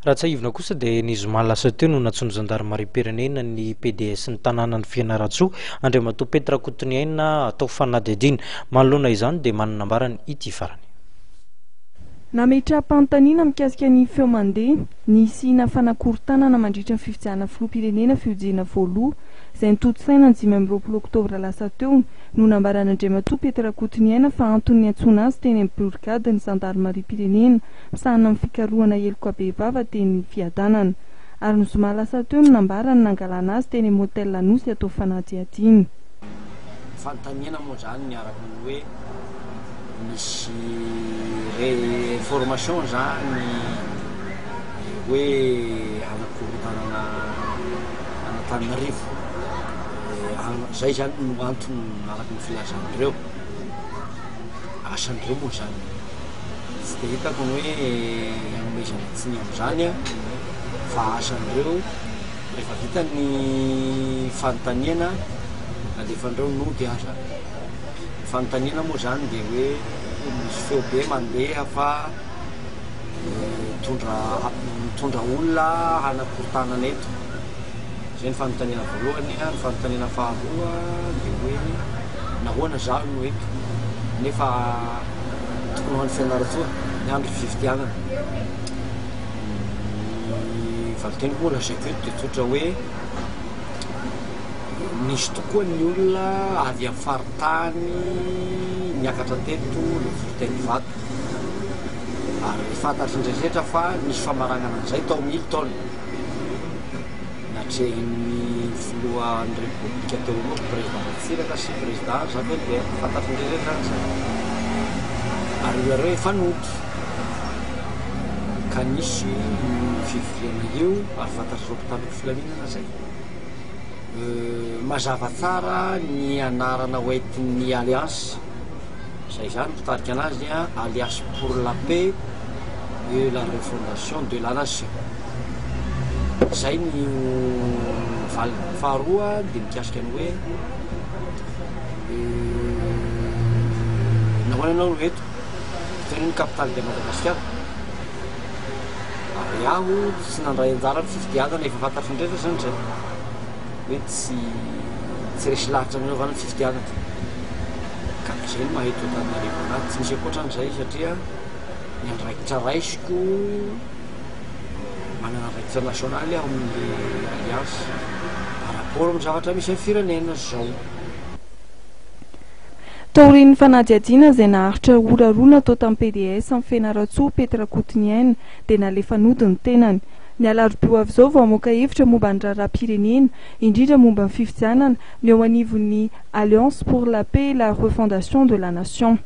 Raha tsiahivina kosa dia ny zoma lasa teo no nantsoin'ny zandarimariam-pirenena ny PDS ny tanànan'i Fianarantsoa, Andriamatoa Pety Rakotoniaina atao fanadihadiana. Manoloana izany dia manana ambarany ity farany. Nametra-panontaniana mikasika ny feo mandeha nisiana fanakorontanana mandritra ny fifidianana filoham-pirenena fihodinana voaloha izay notontosaina ny 25 oktobra lasa teo no nambaran'Andriamatoa Pety Rakotoniaina fa antony niantsoana azy teny amin'ny borigadin'ny zandarimariam-pirenena misahana amin'ny fikarohana heloka bevava teny Fiadanana. Ary ny zoma lasa teo no nambarany nangalana azy teny amin'ny Hotel Anosy atao fanadihadiana. Ny fanontaniana moa izany miaraka amin'ny hoe misy information izany hoe hanakorontanana an'Antananarivo, izay izany no antony araka ny filazan'ireo, asan'ireo moa izany. Tsy dia hitako ny hoe hanomezana tsiny amin'izany an, fa asan'ireo rehefa vita ny fanontaniana alefandreo nody aza. Ny fanontaniana moa izany dia hoe misy feo be mandeha fa mitondra mitondra olona hanakorontanana eto. Izay ny fanontaniana voalohany. Ny fanontaniana faharoa dia hoe nahoana izaho no eto nefa tokony ho any Fianarantsoa ny andro fifidianana. Ny valin-teniko moa lazaiko eto dia tsotra hoe nisy tokoa ny olona avy amin'ny faritany niakatra teto nivory teny Ivato ary fantatry ny rehetra fa nisy famaranana an'izay tao amin'ny Hilton. Natrehin'ny filohan'ny Repoblika teo aloha, Président Ratsiraka sy Président Rajoelina. Fantatry ny rehetra izany izay. Ary iareo efa nody. Ka nisy io fivoriana io ary fantatr'ireo mpitandro ny filaminana izay. Mazava tsara ny anarana hoentin'ny Alliance. Izay izany mpitarika anazy, Alliance pour la paix et la refondation de la nation. Izay ny valiny. Faharoa dia mikasika ny hoe nahoana ianao no eto? Eto anie ny capitale de Madagascar. Ary aho tsy nandray anjara amin'ny fifidianana, efa fantatry ny rehetra izany izay. Hoe tsy tsy resy lahatra amin'ny hanaovana ny fifidianana. Ka izay no maha eto Antananarivo anahy, tsy misy ankoatran'izay satria ny andraikitra raisiko manana andraikitra nasionaly aho amin'ny alliance par rapport amin'ny zavatra misy amin'ny firenena zao. Taorian'ny fanadihadiana izay naharitra ora roa natao tamin'ny pds amin'i Fianarantsoa, Pety Rakotoniaina, dia nalefa nody ny tenany. Ny alarobia ho avy izao vao hamoaka hevitra momba ny raharaham-pirenena, indrindra momba ny fifidianana, ny eo anivon'ny Alliance pour la paix et la refondation de la nation.